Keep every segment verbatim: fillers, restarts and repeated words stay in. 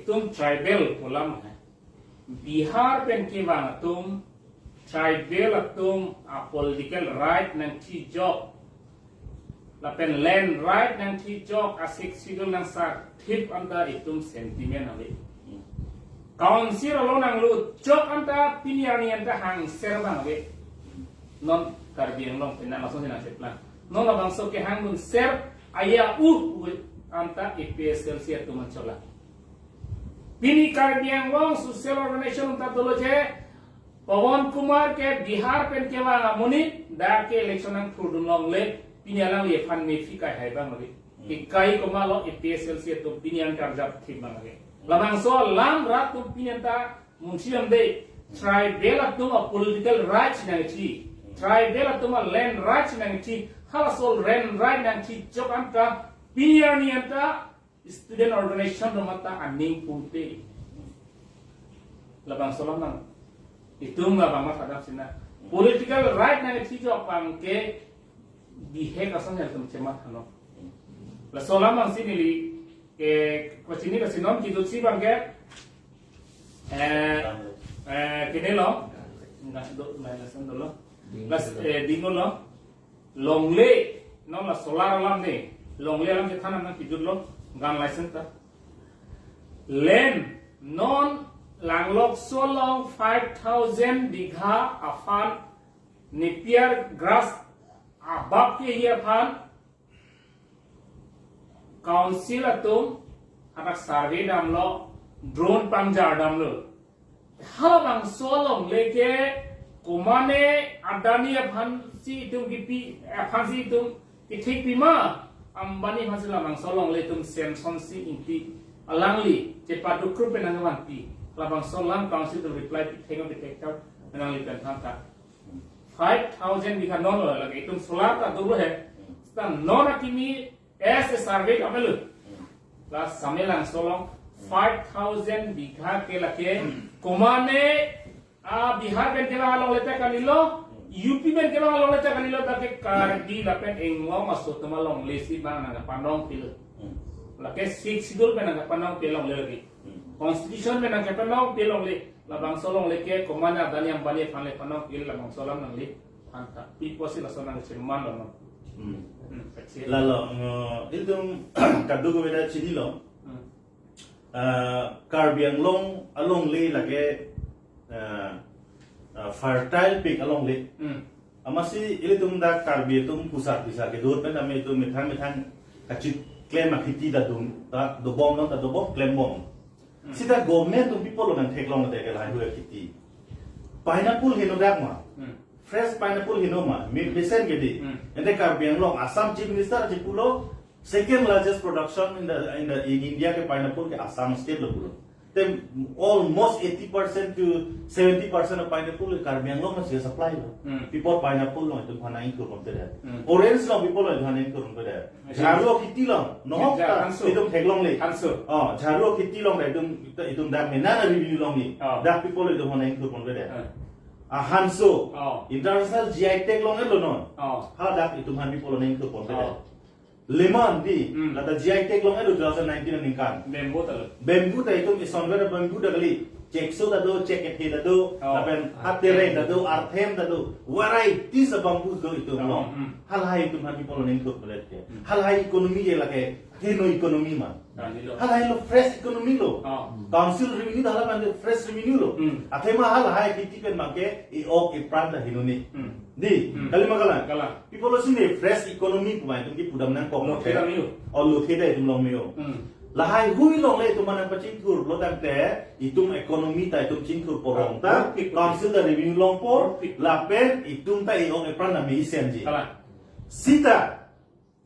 Itum tribal pu alam hai. Bihar pen kevang atum tribal atum a political right nangthijok lapen land right nangthijok a Sixth Schedule nangsarthip anta itum sentiment ave. Council along nanglutjok anta pini arni anta hangser abang ave. Non Karbi Anglong pen na lason si nangcheplang. Non labangso kehang dunser aja u anta A P H L C atum anchot lang. Pini Karbi Anglong social organization anta dolo je Pawan Kumar ke Bihar pen kevang amonit, dak ke election nangthurdun longle, pini alangli aphan mephi kai hai abang ave. Ikai komatlo A P H L C atum pini an karjap thip abang ave. Labangso alam rat atum pini anta munsi amde, tribal atum a political rights nangthi, tribal atum a land rights nangthi, halaso land right nangthijok anta pini arni anta student organization atum anta aning pute. Labangso alam nang itum labang mathadam sina. Political right nangthijok abang ke bihek ason ya itum chematha non. Laso alam nang si neli ke kachini kachini non kidutsi abang ke, eh, eh, kene lo. Enggak, do, lain lason dolo. Las, eh, dinglo. Longle, non la solar alam ne, longle alam chethan nangkidutlo, gang license ta. Land, non Langlokso along five thousand bigha aphan, Napier grass abab kehi aphan, council atum, hadak survey damlo, drone pangjar damlo. Halabangso alongle ke komane Adani aphansi itum kipi, aphansi itum kethekpi ma, Ambani aphansi labangso alongle itum Samson Sing Ingti alangli chepadukrup pen nangvanpi. Labangso alam council atum reply pithek pithek ta, alangli pen than ta. Five thousand bigha non lo lake itum solar ta dolo he. Seta non akimi as a survey kamelo. La Samelangso along five thousand bigha ke lake komane a Bihar pen kevang alongle ta kalilo, U P pen kevang alongle ta kalilo, lake Karbi lapen Anglong aso atum alongle si abang nangpanong pilo. Lake Sixth Schedule pen nangpanong pilo longle lake. Constitution pen nangpanong pilo longle. Labangso alongle ke komane Adani Ambani aphan le panong pilo, labangso alam nangli than ta. Pi apotsi laso nangcheman lo non. Hmm. Hmm, that's it. Lalo, uh, ilitum kadokave ta chinilo. Hmm. Uh, Karbi Anglong alongle lake, uh, uh, fertile pik alongle. Hmm. Amatsi ilitum dak Karbi atum pusar pisar kedo pen tame itum methang methang kachit klem akhiti ta dun, ta dobom non ta dobom klembom. Hmm. Seta government atum pi apotlo nangtheklong te ke lahai hui akhiti. Pineapple heno dak ma. Hmm. Fresh pineapple heno ma. Mi besen ke di. Hmm. Ante Karbi Anglong, Assam Chief Minister chipulo, second largest production in the, in the, in India ke pineapple ke Assam state lo pulo. Then almost eighty percent to seventy percent of pineapple ke Karbi Anglong si supply lo. Hmm. Pi apot pineapple lo itum aphan nang-ingthur ponpe det. Hmm. Orange lo pi apot lo itum aphan nang-ingthur ponpe det. Jharu akhiti along, nohok ta, Hanso. Itum theklongle. Hanso. Oh, jharu akhiti along ta itum, itum dak mena na revenue longle. Oh. Dak pi apot lo itum aphan nang-ingthur ponpe det. Eh. Ah, Hanso. Oh. International G I tag long-etlo non. Oh. Hala dak itum aphan pi apot lo nang-ingthur ponpe det. Oh. Lemon di, Hmm. lata G I tag long-etlo two thousand nineteen aningkan. Bamboo ta lo. Bamboo ta itum isonver bamboo ta kali. Chekso ta do, chekethe ta do, Oh. lapen atere ta do, arthem ta do, varieties of bamboos do itum along. Hmm. Halahai itum aphan pi apot lo nang-ingthur ponpe det ke. Hmm. Halahai economy ke lake, heno economy ma. Ah, nilo. Halahai lo fresh economy lo. Oh. Council revenue ta hala abang fresh revenue lo. Hmm. Athema halahai akhiti pen abang ke, e-ok epran ta heno ni. Hmm. Di, Hmm. kali ma kalang? Kalang. Pi apotlo si ne fresh economy pu abang itum kepudam nangkok. Lothe ta me-o. Oh, lothe ta itum along me-o. Hmm. Lahai hui alongle itum aphan nangpachingthur lo tangte itum economy ta itum chingthur porong ta, Ah, profit, profit. Council ta revenue longpo, Profit. Lapen itum ta e-ok epran ta me-isi anji. Kalang. Seta,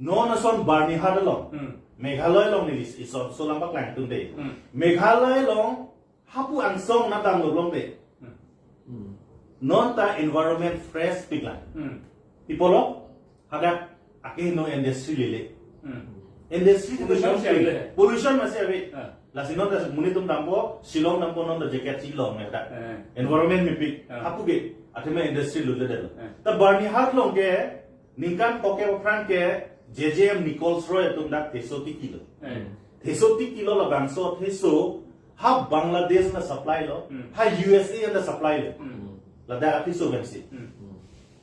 non ason Byrnihat along. Hmm. Meghalaya along neli ison so lam paklang tum de. Hmm. Meghalaya along hapu angsong na damlo longle. Hmm. Hmm. Non ta environment fresh piklang. Hmm. Pi apotlo, hadak akeheno industry lele. Hmm. Industry Pollution itu si ave. Pollution masih ave. Ah. Lasi non ta monit atum dampo, Shillong dampo non ta jacket si long ya dak. Eh. Environment mepik. Ah. Hapu ke, athema industry lule det lo. Eh. Ta Byrnihat along ke, ningkan kokep aphrang ke, J J M Nichols Roy atum dak theso tikilo. Eh. Theso tikilo labangso theso, Ha Bangladesh na supply lo, hmm, ha U S A na supply lo. Hmm. Ladak apiso pensi. Hmm.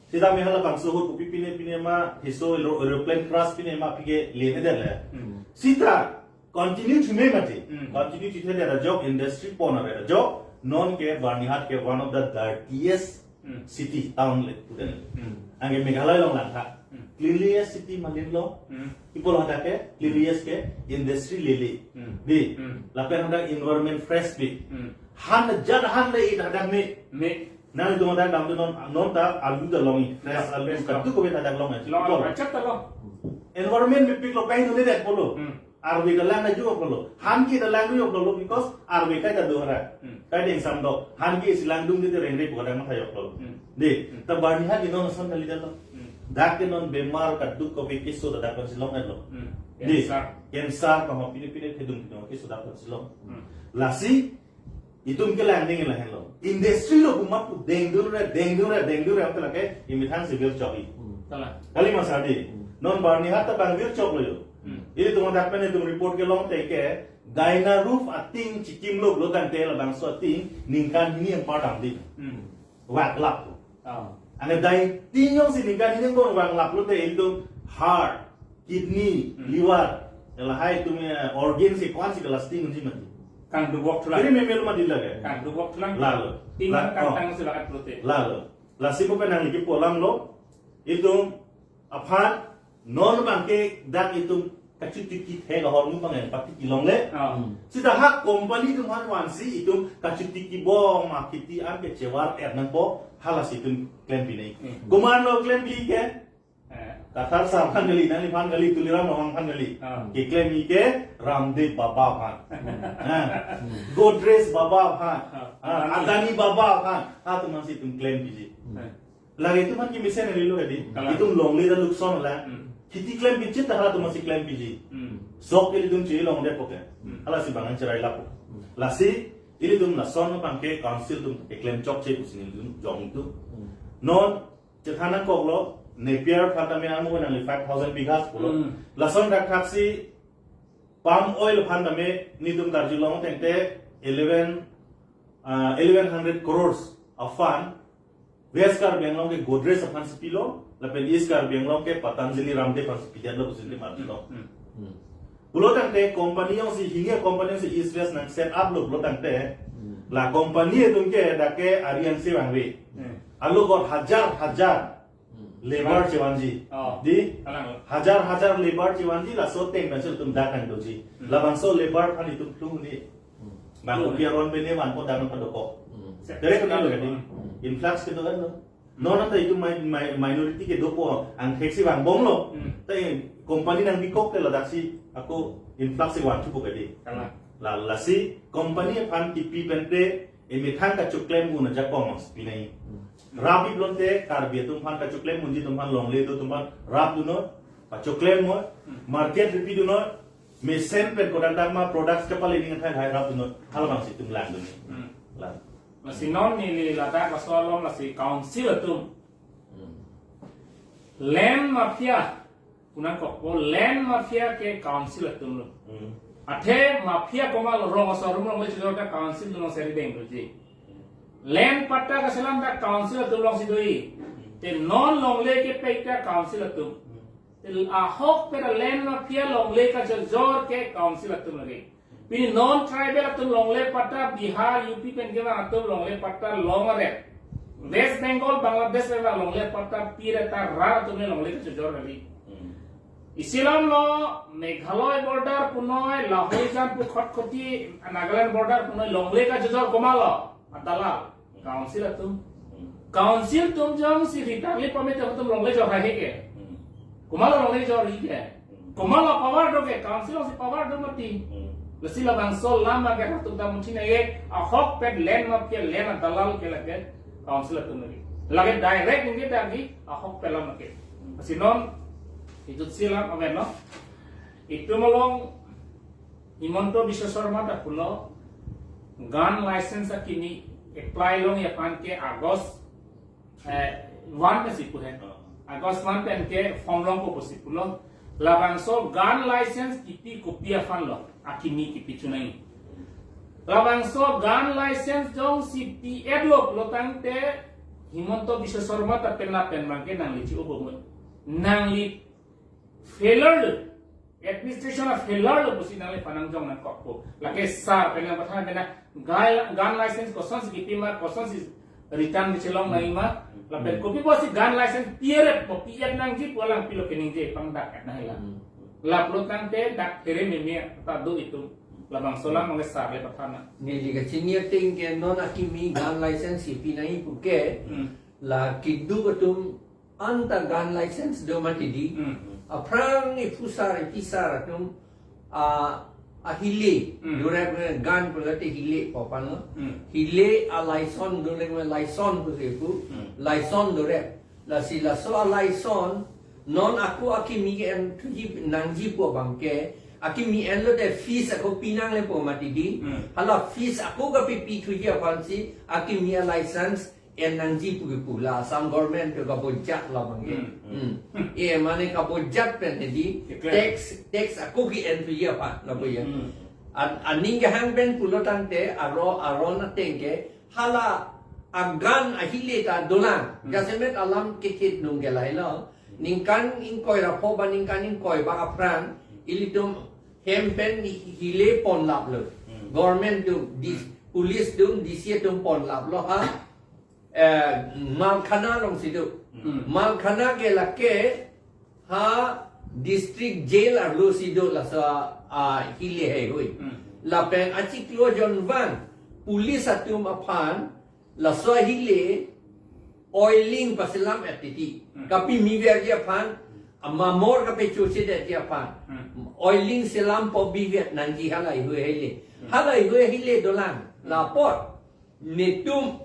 Sita mi halabangso ahut kopi pine pine ma, piso aero-, aeroplane crash pine ma pike lene dele. Hmm. Sita continue thume mati. Hmm. Continue thuthe dera jok, industry pon dera jok. Non ke Byrnihat ke one of the dirtiest Hmm. City, town le pudel. Hmm. Anke Meghalaya along langtha. Hmm. Cleanliest city malin lo. Hmm. Ipo lo hadak ke cleanliest ke industry lele. Hmm. Di. Hmm. Lapen hadak environment fresh bi. Hmm. Han jat han le it hadak me. Me. Nangtum hadak damde non, non ta alu ta long-i. Fresh, ya, alu fresh kaduk kove hadak long-i. Long, ipo lo. Ajat ta long. Environment mepik lo, pai nune det pulo. Hmm. Arve ta lang na ju aplo. Han ke ta lang ju aplo because arve kai ta do hara. Hmm. Kai deng sam do. Han ke isi langdunde te rengre ko dang matha aplo. Hmm. De, hmm, ta Byrnihat ke non ason kali dalo. Hmm. Dak ke non bemar kaduk kove keso ta dak pensi long-etlo. Hmm. De, cancer, cancer kama pine pine thedung pine keso dak pensi long. Hmm. Lasi, itum ke langding lahenlo. Industry lo buma pu dengdunre, dengdunre, dengdunre, apte lake, imethang si virchok-i. Hmm. Kalang. Kali ma sadi. Hmm. Non Byrnihat ta bang virchoklo jo. Hmm. Ilitum hadak pen itum report kelong te ke, Dina Roof ating chikim lo lo tangte labangso ating ningkan hini anpar damdi. Hmm. Vak lap. Ah. Ane dai ting jongsi ningkan hini anpar vak lap lote itum heart, kidney, hmm, liver, lahai itum, eh, organ si kwan si kelas ting unji mati. Kangdubok thulang. Kiri memel mati lake. Kangdubok thulang. Lalo. Ting la-, kang oh, tang si lakat lote. Lalo. Lasi ko penang lagi polam lo. Itum aphan non bangke dak itum kachutiki thek ahormu bang yang pati kilong le. Ah. Hmm. Sita ha company atum aphan vansi itum kachutiki bom ma kheti an ke chevar er nangpo halasi itum klem pinai. Hmm. Komatlo klem pi ke? Eh. Kathar sar aphan kali, nangliphan kali, Tuliram Ronghang aphan kali. Ah. Keklem-i ke Ramdev Baba aphan. Hmm. Ah. Hmm. Godrej Baba aphan. Ah. Ah, Adani. Adani Baba aphan. Halatum aphansi itum klem piji. Hmm. Eh. Lake itum aphan kemesen ri lo hedi. Kalang. Itum longle ta lukson la. Hmm. Kheti klem piji ta halatum aphansi klem piji. Hmm. Sok ke ilitum che longde poke. Hmm. Halasi bang an cherai lapo. Hmm. Lasi ilitum lason bangke council atum keklem chokche pusi nelitum jong tu. Hmm. Non chethan nangkoklo, Napier aphan tame amo nangli five thousand bighas pulo. Hmm. Lason dak thaksi palm oil aphan tame nelitum karjulong tangte eleven, ah, eleven hundred crores a fund West Karbi Anglong ke Godrej aphansi pilo, lapen East Karbi Anglong ke Patanjali Ramdev aphansi pidetlo pusi nelitum arjulo. Hmm. Hmm. Pulo tangte company jongsi hini company jongsi East West nang set up lo pulo tangte, hmm, la company atum ke dak ke ari ansi vangve. Hmm. Alo kor hajar hajar, hmm, labour chevanji. Oh. Di? Kalang. Hajar hajar labour chevanji, laso ateng pensi itum dak nangdoji. Hmm. Labangso labour aphan itum phlung ni. Hmm. Bang kopi aron bene vanpo dak nangpadokok. Hmm. Tere kenal kan di? Hmm. Influx kedo kan lo. Non anta itum mi-, mi-, minority kedopo angthek si vangbomlo. Hmm. Ta company nangbikok te ladaksi ako influx si vanthupo kadi. Kalang. La, lasi company aphan kipi pen te emethang kachoklem un ajakong mas pinai. Hmm. Rap-i pulote Karbi atum aphan kachoklem unji atum aphan longle do atum aphan rapdunnon, pachoklem mo, hmm, market ripi dunnon, mesen pen kodak dak ma products kepale ning athai hai rapdunnon, halabangsi itum langdun. Hmm. Lang. Lasi non neli ladak laso along lasi council atum. Hmm. Land mafia, kunang kokpo land mafia ke council atum lo. Hmm. Athe mafia komatlo rong aso arum along le chojor ta council atum along seri dengdoji. Land patta kachelam ta council atum alongsi do-i. Hmm. Te non longle kepek ta council atum. Hmm. Te ahokpet land mafia longle kachojor ke council atum lake. Pini non tribal atum longle patta Bihar, U P pen kevang atum longle patta long aret. West Bengal, Bangladesh pen longle patta pi aret ta rat atum le longle kachojor kali. Hmm. Isi alam lo Meghalaya border punoi, Lahorijan pu Khatkhati, Nagaland border punoi longle kachojor komatlo? Adalal. Council atum. Hmm. Council atum jongsi ritangli pamit atum longle jor hai ke. Hmm. Komatlo longle jor-i ke? Hmm. Komatlo power do ke? Council si power do mati. Hmm. Lasi labangso alam ke halatum ta muthi nangji, ahokpet land mafia land adalal ke lake council atum lake. Lake direct ningje tangji ahokpet alam ke. Hmm. Lasi non itu si alam amen lo. Itum along Himanta Biswa Sarma ta pulo, gun license akimi apply long aphan ke August, eh, one pensi pu he. August one pen ke form longpo pusi pulo. Labangso gun license kipi kopi aphan lo, akimi kipi chunai. Labangso gun license jongsi pi-etlo pulotangte Himanta Biswa Sarma ta penap pen abangke nangli chi-o bomnon. Nangli failure lo, administration a failure lo pusi nangliphan nangjong nangkokpo. Lake sir pen nangpathan pen gun, gun license kosonsi kipi ma, kosonsi return kachelong nangji ma. Lapen Hmm. kopi pusi gun license pi-et po, pi-et nangji pu alang pilo keningje pangdak-et nangji la. Hmm. La pulotangte dak here meme ta do itum. Labangso alam nangli sir le pathan nang. Neli kachini ateng ke non akimi gun license kipi nangji puke. Hmm. La keduk atum anta gun license do mati di. Hmm. Aphrang iphusar, ipisar atum, a, ahile. Hmm. Durep gun pulote hile po aphan lo. Hmm. Hile a license do leng me license pu se pu. Hmm. License durep. Lasi laso a license non ako akimi ke enthuji nangji pu abangke. Akimi enlote fees ako pinang le po mati di. Hmm. Hala fees ako kapipi thuji aphansi akimi a license en nangji pu kipu la Assam government ke kabojak labangke. Hmm. Hmm. E mane kabojak pen di Declare. tax, tax ako ke-en thuji aphan lapu ya. Hmm. An, aning kehang pen pulotangte aro, aron ateng ke hala a gun ahile ta dolang. Hmm. Jasemet alam kethit nung ke lahelo. Ningkan ingkoi ra pho ba ningkan ingkoi ba aphrang ilitum hem pen hile ponlaplo. Hmm. Government atum, di, Hmm. police atum, D C atum ponlaplo ha. Eh, Malkhana alongsi do. Hmm. Malkhana ke lake ha district jail arlosi do laso, ah, hile heihui. Hmm. Lapen achiklo jonvang police atum aphan laso hile oiling paselam-et titi. Hmm. Kapimiverji aphan, amamor kapechochedetji aphan. Hmm. Oiling selam po bivet nangji halaheihui hile. Hmm. Halaheihui hile dolang. Hmm. Lapot netum,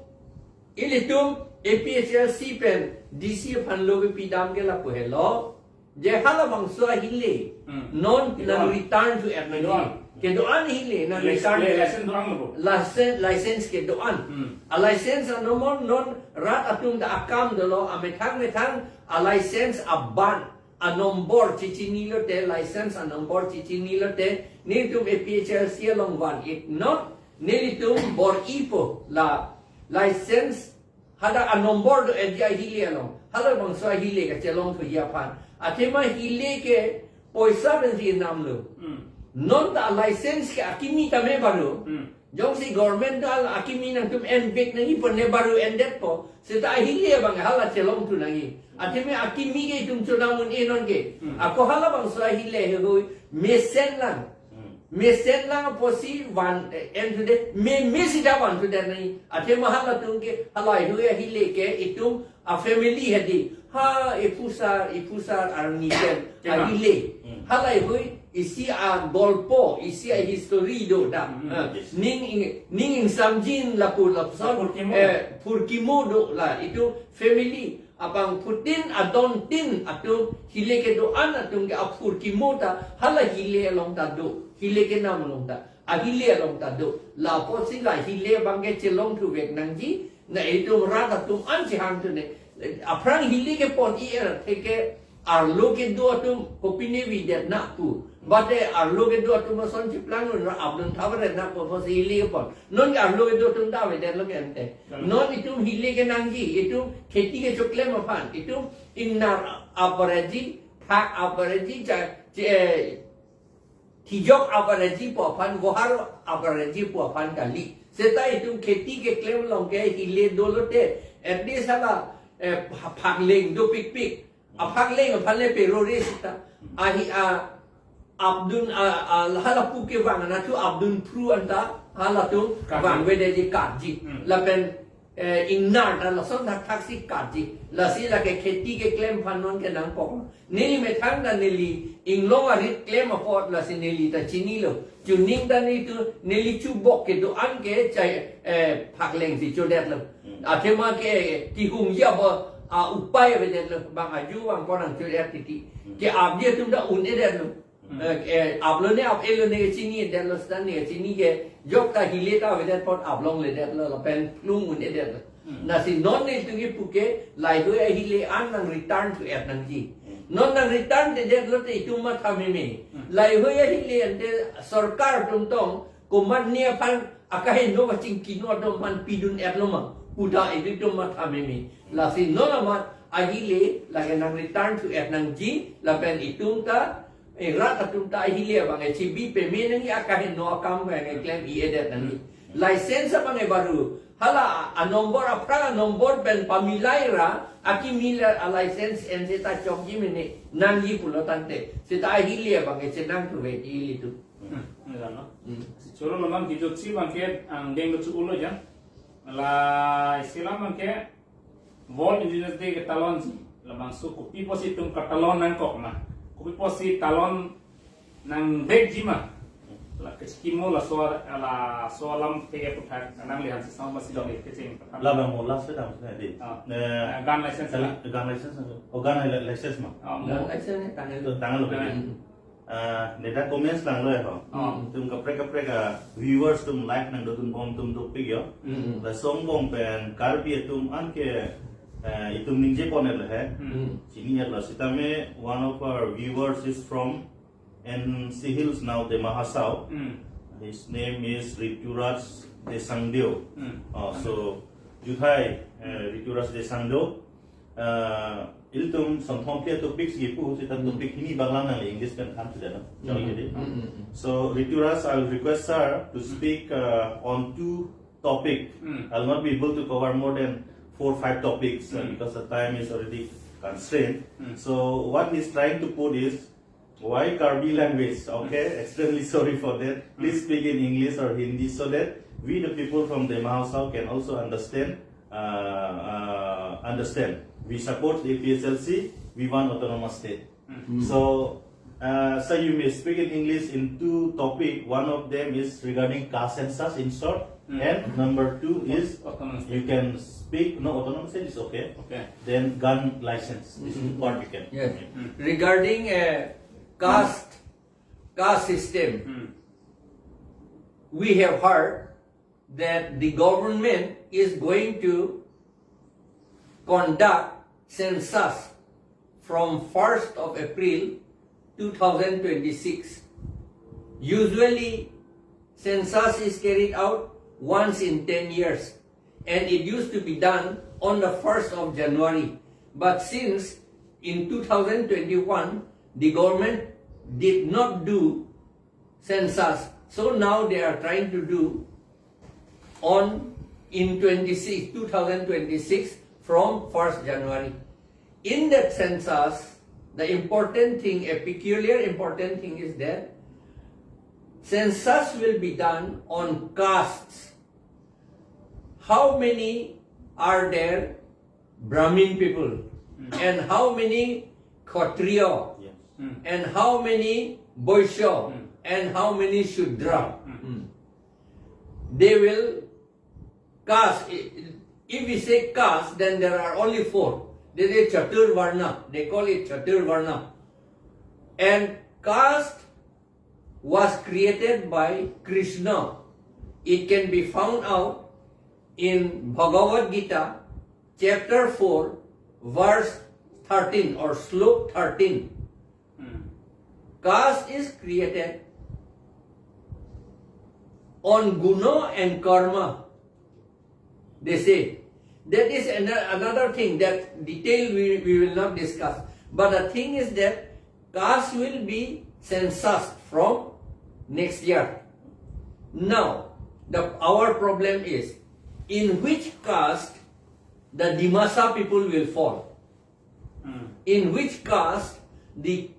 ilitum A P H L C pen D C aphan lo kepi dam ke lapu helo. Je halabangso ahile. Hmm. Non Kedo-an. nang return to F N G. Kedo-an. Kedo-an hile nang Lic-, return. License do-an lo. License, license kedo-an. Hmm. A license anomon non rat atum ta akam dolo amethang methang a license aban a number chechinilote, license a number chechinilote, netum A P H L C along van-ik non, nelitum bor-ipo la license hadak a number do-etji ahile along. Halabangso ahile kachelong thuji aphan. Athema hile ke poisa pensi namlo. Hmm. Non ta license ke akimi tame baru. Hmm. Jongsi government ta akimi nangtum envek nangji pu ne baru endetpo. Seta ahile abang hala chelong thu nangji. Athema akimi ke itum chonam un-e non ke. Hmm. Ako halabangso ahile heihui mesen lang. Hmm. Mesen lang apotsi van, eh, en thudet, me, me sida van thudet nangji. Athema halatum ke, halaheihui ahile ke, itum a family hedi. Ha, iphusar, iphusar arni pen, Kena. ahile. Hmm. Halaheihui, isi a golpo, isi a history do da. Hmm, Ha, yes. ning ing, ning ingsamjin lapu lapuson, Phurkimo. eh, phurkimo do la. Itum family, abangphutin adontin atum hile kedo-an atum ke aphurkimo ta hala hile along ta do, hile kenam along ta, ahile along ta do. Lapotsi la hile abangke chelong thuvek nangji, na itum rat atum an chehang thu ne. Aphrang hile kepon-i er theke arlo kedo atum kopine avedet na pu. Bate arlo kedo atum ason chiplang un ra abdun thavar na pu apotsi hile kepon. Non ke arlo kedo atum ta avedetlo ke ante. Kalang. Non itum hile kenangji, itum kheti kechoklem aphan, itum ingnar abareji, phak abareji, cha, che, thijok abareji pu aphan, gohar abareji pu aphan kali. Seta itum kheti keklem along ke hile dolote, at least hala, eh, pha-, phakleng dopikpik. Aphakleng aphan le perore seta. Ahi a abdun a, a, halapu kevang anatthu abdun phru anta halatum Karji. vangvedetji karji. Hmm. Lapen, eh, ingnar ta lason thakthaksi karji. Lasi lake kheti keklem aphan non ke nangkok. Neli methang ta neli inglong arit klem apot lasi neli ta chinilo. Chuning ta nelitum, neli chubok kedo-an ke chai, eh, phakleng si chodetlo. Hmm. Athema ke kihungji abo a upai avedetlo, bang aju bang konang chodet titi. Hmm. Ke-apji atum ta un-edetlo. Hmm. Eh, eh, aplo ne ap-elo ne chinidetlo, seta ne chini ke jok ta hile ta avedet apot aplongledetlo, lapen plung un-edetlo. Hmm. Lasi non nelitum kipu ke laheihui ahile an nang return to-et nangji. Hmm. Non nang return-edetlote itum matha meme. Hmm. Laheihui ahile ante sorkar atum tong komatne aphan Akaheno kachingki no atum aphan pidun-etlo ma, puta ilitum matha meme. Lasi non amat ahile lake nang return to-et nangji, lapen itum ta, eh, rat atum ta ahile abang H B payment nangji, akaheno akam abang klem-i-edet nangji. License abang baru, hala a-number, aphrang a-number pen pamilai ra, akimi la a-license en seta chokji mene nangji pulo tangte, seta ahile abang chenangthuve ilitum. Hmm, ini kan, no? Hmm. Si choro lo ma'am, kijotsi abang ke angdeng lo chu ulo jang. La isi alam abang ke World Indigenous Day ketalon si. Labangso kopi pusi itum katalon nangkok ma? Kopi pusi talon nangvekji ma? La kechikimo laso, laso alam ke puthak nangliphan si sama si dong kecheng. Labang mo last dam sini di. Ah. Eh, gun license la. Gun license. Oh, gun li-, license ma? Ah, mo. Gun license ni tanglo. Tanglo. Ah. Hmm. Ah, neta comments langlo ya, ho. Hmm. Itum kaprek kaprek a-viewers atum live nangdodun bom atum dopik yo. Hmm. Laso angbong pen Karbi atum anke, eh, itum ningje pon-et le he. Hmm. Chini-etlo sitame one of our viewers is from N C Hills now, Dima Hasao. Hmm. His name is Rituraj Desangdeo. Hmm. Oh, so, juthai, eh, Rituraj Desangdeo. Uh, ilitum sonthom ke topic si pu, seta topic hini banglang nang English pen than sudah na. Hmm. Jadi. Hmm, hmm, hmm. So, Rituraj, I will request sir to speak, uh, on two topic. Hmm. I'll not be able to cover more than four, five topics, uh, Hmm. because the time is already constrained. Hmm. So, what he's trying to put is, why Karbi language? Okay, extremely sorry for that. Please speak in English or Hindi so that we, the people from Dima Hasao, can also understand, uh, uh, understand. We support A P H L C, we want autonomous state. Mm. So, uh, sir, you may speak in English in two topic. One of them is regarding caste census in short, Mm. and number two is Autonomous you state. can speak, no, autonomous state is okay. Okay. Then gun license, this is Mm-hmm. what we can. Yes. Mm. Regarding, uh, caste, caste system, Mm. we have heard that the government is going to conduct census from first of April two thousand twenty-six. Usually, census is carried out once in ten years, and it used to be done on the first of January. But since in two thousand twenty-one, the government did not do census, so now they are trying to do on, in twenty-six, two thousand twenty-six, from first January. In that census, the important thing, a peculiar important thing is that census will be done on castes. How many are there Brahmin people? Mm. And how many Kshatriya? Yes. Mm. And how many Vaishya? Mm. And how many Shudra? Mm. Mm. They will caste. If we say caste, then there are only four. They say Chaturvarna. They call it Chaturvarna. And caste was created by Krishna. It can be found out in Bhagavad Gita, chapter four, verse thirteen or slok thirteen. Hmm. Caste is created on guna and karma, they say. That is ano-, another thing that detail we, we will not discuss. But the thing is that caste will be census from next year. Now, the, our problem is, in which caste the Dimasa people will fall? Hmm. In which caste the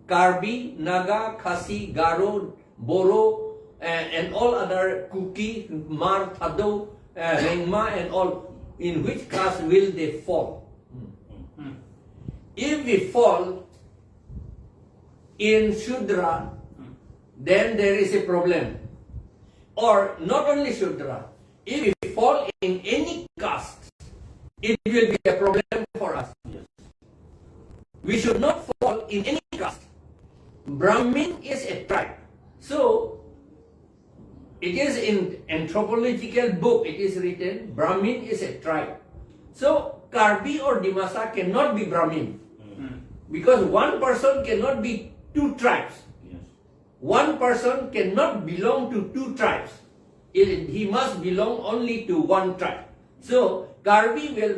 Karbi, Naga, Khasi, Garo, Boro, and, and all other Kuki, Hmar, Thadou, uh, Rengma and all, in which caste will they fall? Hmm. If we fall in Shudra, Hmm. then there is a problem. Or not only Shudra, if we fall in any caste, it will be a problem for us. Yes. We should not fall in any caste. Brahmin is a tribe. So, it is in anthropological book, it is written, Brahmin is a tribe. So, Karbi or Dimasa cannot be Brahmin. Hmm. Because one person cannot be two tribes. Yes. One person cannot belong to two tribes. It, he must belong only to one tribe. So Karbi will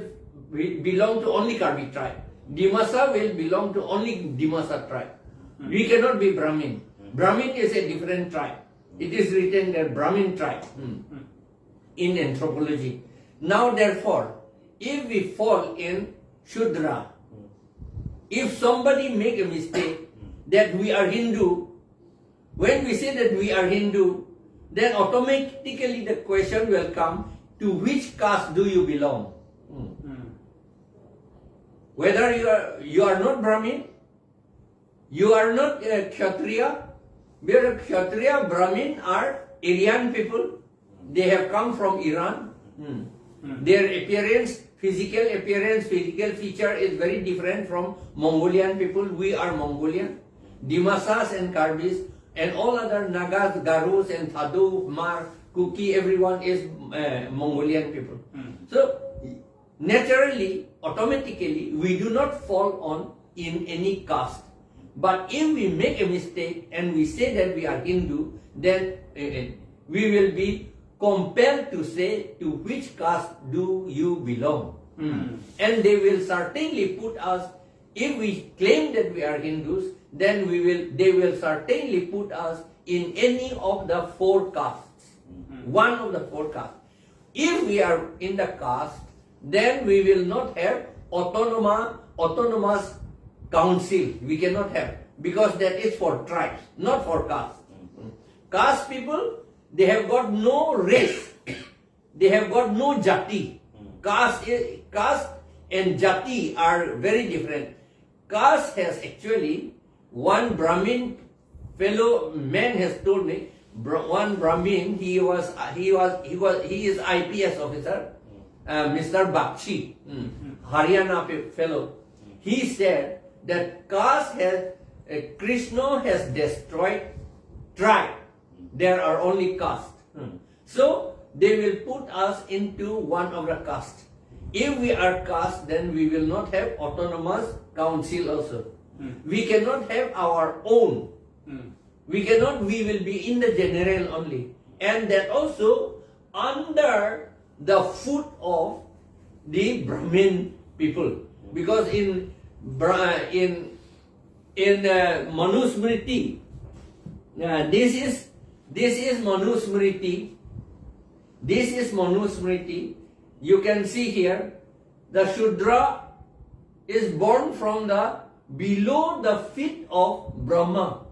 be- belong to only Karbi tribe. Dimasa will belong to only Dimasa tribe. We cannot be Brahmin. Brahmin is a different tribe. It is written that Brahmin tribe, hmm, in anthropology. Now, therefore, if we fall in Shudra, if somebody make a mistake that we are Hindu, when we say that we are Hindu, then automatically the question will come, to which caste do you belong? Hmm. Whether you are you are not Brahmin, you are not a Kshatriya, because Kshatriya, Brahmin are Aryan people. They have come from Iran. Hmm. Their appearance, physical appearance, physical feature is very different from Mongolian people. We are Mongolian. Dimasas and Karbis and all other Nagas, Garos and Thadou, Hmar, Kuki, everyone is uh, Mongolian people. So naturally, automatically, we do not fall on in any caste. But if we make a mistake and we say that we are Hindu, then uh, we will be compelled to say, to which caste do you belong? And they will certainly put us, if we claim that we are Hindus, then we will they will certainly put us in any of the four castes, one of the four castes. If we are in the caste, then we will not have autonoma autonomous council. We cannot have, because that is for tribes, not for caste. Caste people, they have got no race. They have got no jati. Caste, is, caste and jati are very different. Caste has actually, one Brahmin fellow man has told me, Bra- one Brahmin, he was uh, he was he was he is I P S officer, uh, Mister Bakshi, mm, Haryana pe- fellow. He said that caste has uh, Krishna has destroyed tribe. There are only caste. So they will put us into one of the caste. If we are caste, then we will not have autonomous council also. We cannot have our own. We cannot, we will be in the general only. And that also under the foot of the Brahmin people. Because in Bra- in in uh, Manusmriti, uh, this is this is Manusmriti. This is Manusmriti. You can see here, the Shudra is born from the below the feet of Brahma.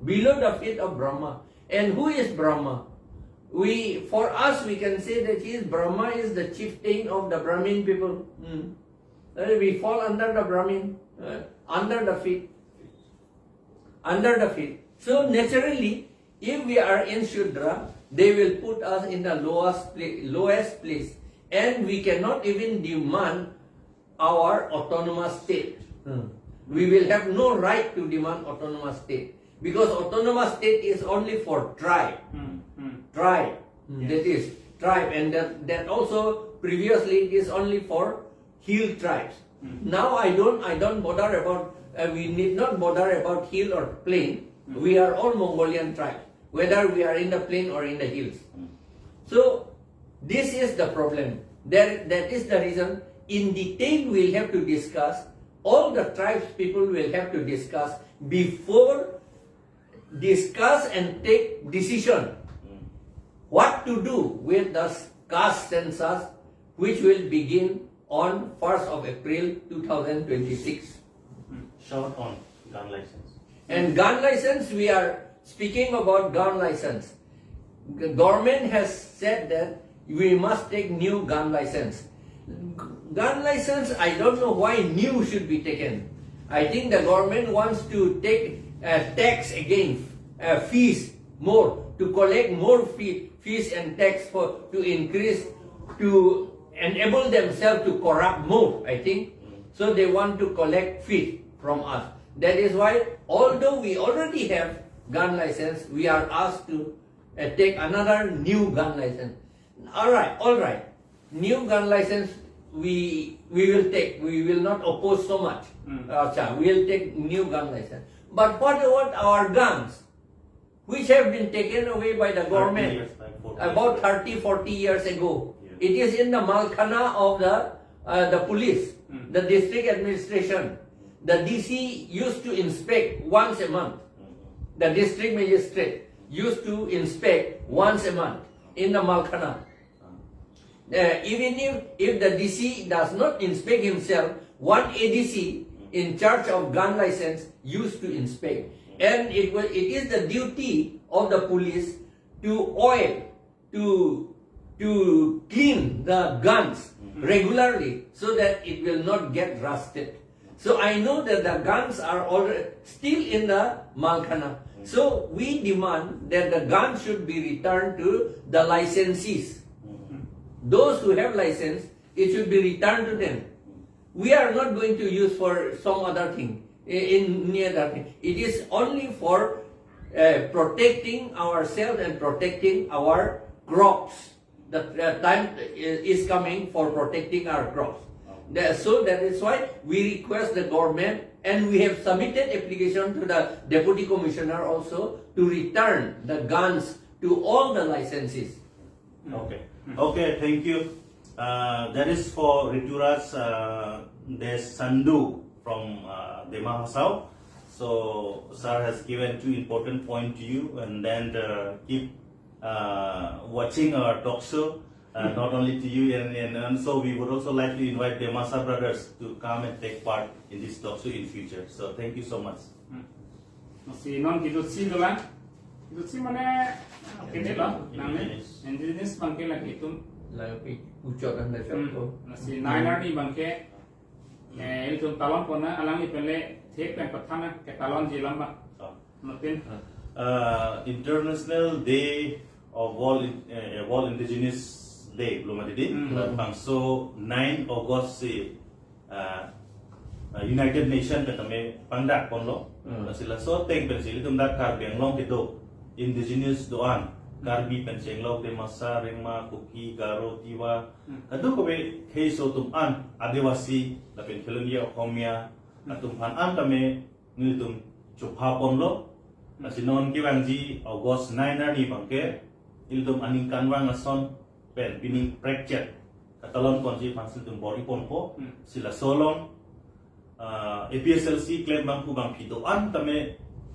Below the feet of Brahma. And who is Brahma? We, for us, we can say that he is Brahma is the chieftain of the Brahmin people. Hmm. Uh, we fall under the Brahmin, uh, under the feet, under the feet. So naturally, if we are in Shudra, they will put us in the lowest pla- lowest place, and we cannot even demand our autonomous state. Hmm. We will have no right to demand autonomous state, because autonomous state is only for tribe. Hmm, hmm. Tribe. Hmm, yes. That is tribe, and that, that also previously it is only for hill tribes. Hmm. Now I don't I don't bother about uh, we need not bother about hill or plain. Hmm. We are all Mongolian tribes, whether we are in the plain or in the hills. Hmm. So this is the problem. That, that is the reason. In detail, we'll have to discuss. All the tribes people will have to discuss before discuss and take decision what to do with the caste census, which will begin on first of April two thousand twenty-six. Short on gun license. And gun license, we are speaking about gun license. The government has said that we must take new gun license. Gun license, I don't know why new should be taken. I think the government wants to take uh, tax again, uh, fees more, to collect more fee, fees and tax for to increase, to enable themselves to corrupt more, I think. So they want to collect fees from us. That is why, although we already have gun license, we are asked to uh, take another new gun license. All right, all right. New gun license, we we will take. We will not oppose so much. Hmm. Acha, we will take new gun license. But what about our guns? which have been taken away by the government years, like forty about years. Thirty, forty years ago. Yeah. It is in the Malkhana of the, uh, the police, Mm. the district administration. The D C used to inspect once a month. Mm. The district magistrate used to inspect once a month in the Malkhana. Uh, even if, if the D C does not inspect himself, one A D C in charge of gun license used to inspect. And it was, it is the duty of the police to oil, to, to clean the guns regularly so that it will not get rusted. So I know that the guns are already still in the Malkhana. So we demand that the guns should be returned to the licensees. Those who have license, it should be returned to them. We are not going to use for some other thing, i- in any other thing. It is only for, uh, protecting ourselves and protecting our crops. The, the time i- is coming for protecting our crops. The- so that is why we request the government, and we have submitted application to the deputy commissioner also to return the guns to all the licensees. Okay. Okay, thank you. Uh, that is for Rituraj, uh, Deshandu from, uh, Dima Hasao. So, sir has given two important points to you, and then, uh, keep, uh, watching our talk show. Uh, not only to you, and, and, and so we would also like to invite the Masa brothers to come and take part in this talk show in future. So thank you so much. Hmm. Masi non kejutsi dolang. Kejutsi mane, ah, kene lo, nang ne? Indigenous. Indigenous abangke lake itum. Layo pi uchot anda Hmm. chot ko. Masi nine arni abangke, eh, itum talon pon na, alangli pen le thek pen pathan na, ketalonji alam abang. Oh. Mapin. Uh, International Day of World, In- eh, World Indigenous Day, pulo mati di. Hmm. Labangso nine August si, uh, uh, United Nation pen tame pangdak ponlo. Hmm. Lasi laso ateng pensi ilitum dak Karbi Anglong kedo indigenous do-an, Karbi pen chenglok, Dimasa, Rengma, Kuki, Garo, Tiwa, Hmm. kadokave kheiso atum an, Adivasi, lapen Khelengya Okhomia, Hmm. atum aphan an tame nelitum chopha ponlo. Lasi non kevangji August nine arni abangke, ilitum aningkanvang ason pen pining prekchet katalon ponji aphan si ilitum bor-i ponpo. Hmm. Si laso along, ah, A P H L C klem abangphu bangphi do-an tame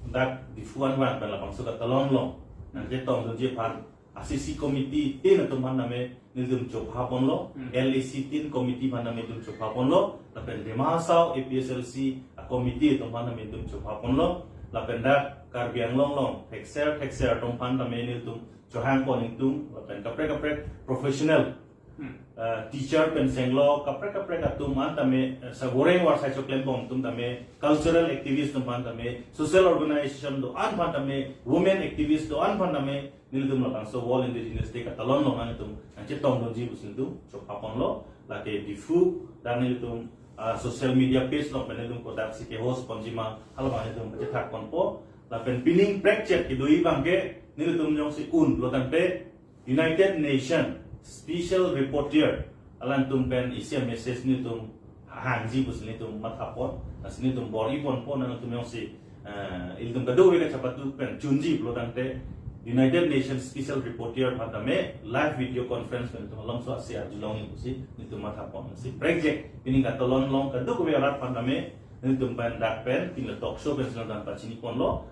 dak Diphu anvang pen labangso katalon along nangchetongdunji aphan A C C committee tin atum aphan tame nelitum chopha ponlo, Hmm. L A C tin committee aphan tame nelitum chopha ponlo, lapen Dima Hasao A P H L C a committee atum aphan tame nelitum chopha ponlo, lapen dak Karbi Anglong along thekser thekser atum aphan tame nelitum chohang pon ingtung, lapen kaprek kaprek professional, Hmm. uh, teacher pen chenglok, kaprek kaprek atum an tame, uh, sa goreng war sai choklem bom atum tame, cultural activist atum aphan tame, social organization do-an aphan tame, women activist do-an aphan tame, nelitum labangso World Indigenous Day katalon along nelitum nangchetongdunji pusi nelitum chopha ponlo. Lake Diphu dak nelitum, ah, social media page along pen nelitum kodaksi ke-host ponji ma, halabang nelitum pachethak ponpo. Lapen pining prekchet kedoji abangke nelitum jongsi un pulo tangte United Nation Special Rapporteur alangtum pen isi a-message nelitum hangji pusi nelitum matha pon, lasi nelitum bor-i ponpo, nangtum jongsi, eh, ilitum kadokave kachepatu pen chunji pulo tangte United Nations Special Rapporteur aphan tame live video conference pen nelitum alongso asi arjulongji pusi nelitum matha pon. Si prekjak pining katalon along kadokave arat aphan tame nelitum pen dak pen pini talk show pen si nangpachini ponlo,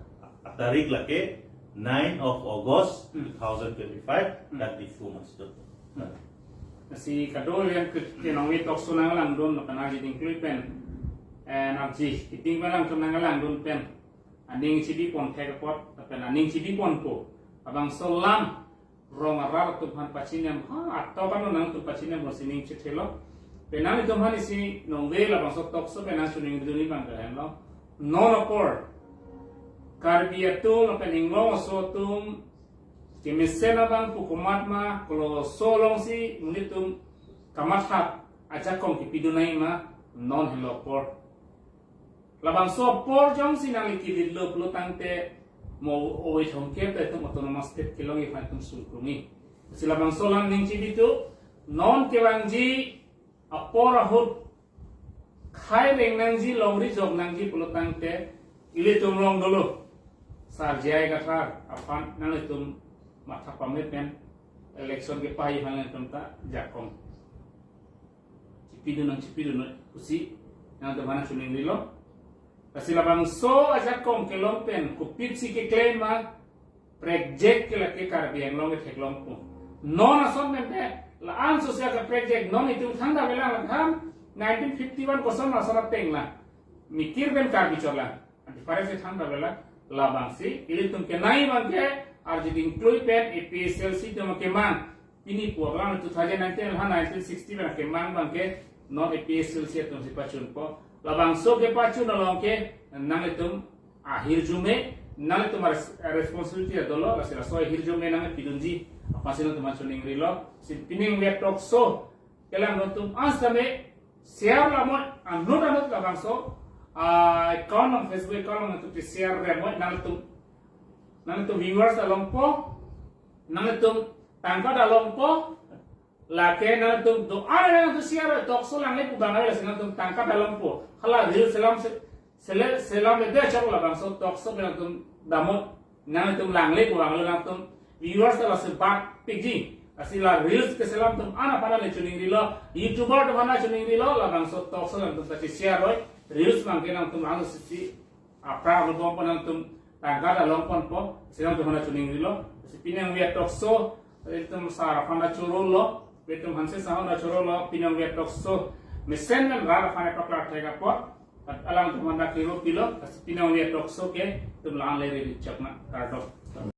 atarik lake nine of August Hmm. two thousand twenty-five, Hmm. dak Diphu masjid. Hmm. Lasi kadokave yang ke, ke nangve talk show nanglangdun, lapen arje dingklui pen, eh, nangji, kiting pen nangtum nanglangdun pen, aning chibi pon thek apot, lapen aning chibi ponpo. Labangso alam, rong arat atum aphan pachinem, ha, ato kan nangtum pachinem, lo sining chithelo. Penang itum aphan isi nangve labangso talk show pen nangchiningri dun abang ke henlo. Non apor Karbi atum lapen inglong aso atum kemesen abang pu komat ma, koloso alongsi monit atum kamathap ajakong kipidun nangji ma, non helo apor. Labangso apor jongsi nangli kivitlo pulo tangte mo oi thongke te atum autonomous state kelongji aphan atum sungkrungji. Si labangso alam ning chibi tu, non kevangji apor ahut khai reng nangji, longri jok nangji pulo tangte ilitum along dolo. Sar J I Kathar aphan nanglitum matha pame pen election kepahai aphan nangtum ta ajakong chipidun nang chipidun noi pusi nangtum aphan nangchiningrilo. Lasi labangso ajakong kelong pen kopisi keklem ma prekjak ke lake Karbi Anglong ketheklongpo. Non ason pen te la-an sosya keprekjak non itum thangta avelang la tham nineteen fifty-one koson ason ateng la mikir pen Karbi chotlang. Adi pare si thangta avelang labangsi ilitum kenai abangke arjuding klui pen A P H L C atum kemang. Pini pu abang two thousand nineteen ha nineteen sixty pen kemang abangke non A P H L C atum si pachunpo. Labangso kepachun along ke nanglitum ahirjume, nanglitum ares-, responsibility dolo, lasi laso ahirjume nangpidunji aphansi nangtum aphan chiningrilo. Si pining we talk show kelang nangtum asame share lamoi, anut anut labangso, ah, account nang, Facebook account nang nangtum share lamoi, nangtum, nangtum viewers alongpo, nangtum tangka alongpo, lake nangtum do-an nangtum share talk show langle pu abang lasi nangtum tangka alongpo. Hala reels selam se-, sele-, selam ede chok labangso talk show nangtum damot, nangtum langle pu abang nangtum viewers ta lasi bak pikji. Lasi la reels keselam atum aphan le chiningrilo, YouTuber atum aphan chiningrilo, labangso talk show nangtum ta share roi, reels abangke nangtum langsisi apra along bom nangtum tangka along ponpo, si nangtum aphan chiningrilo. Si pining we talk show, itum sar aphan chorolo, itum Hanse Saha aphan chorolo, pining we talk show mesen men rat aphan paklar thek apot, alangtum aphan kiro pilo, si pining we talk show ke itum la-an le ri chok na, kardom.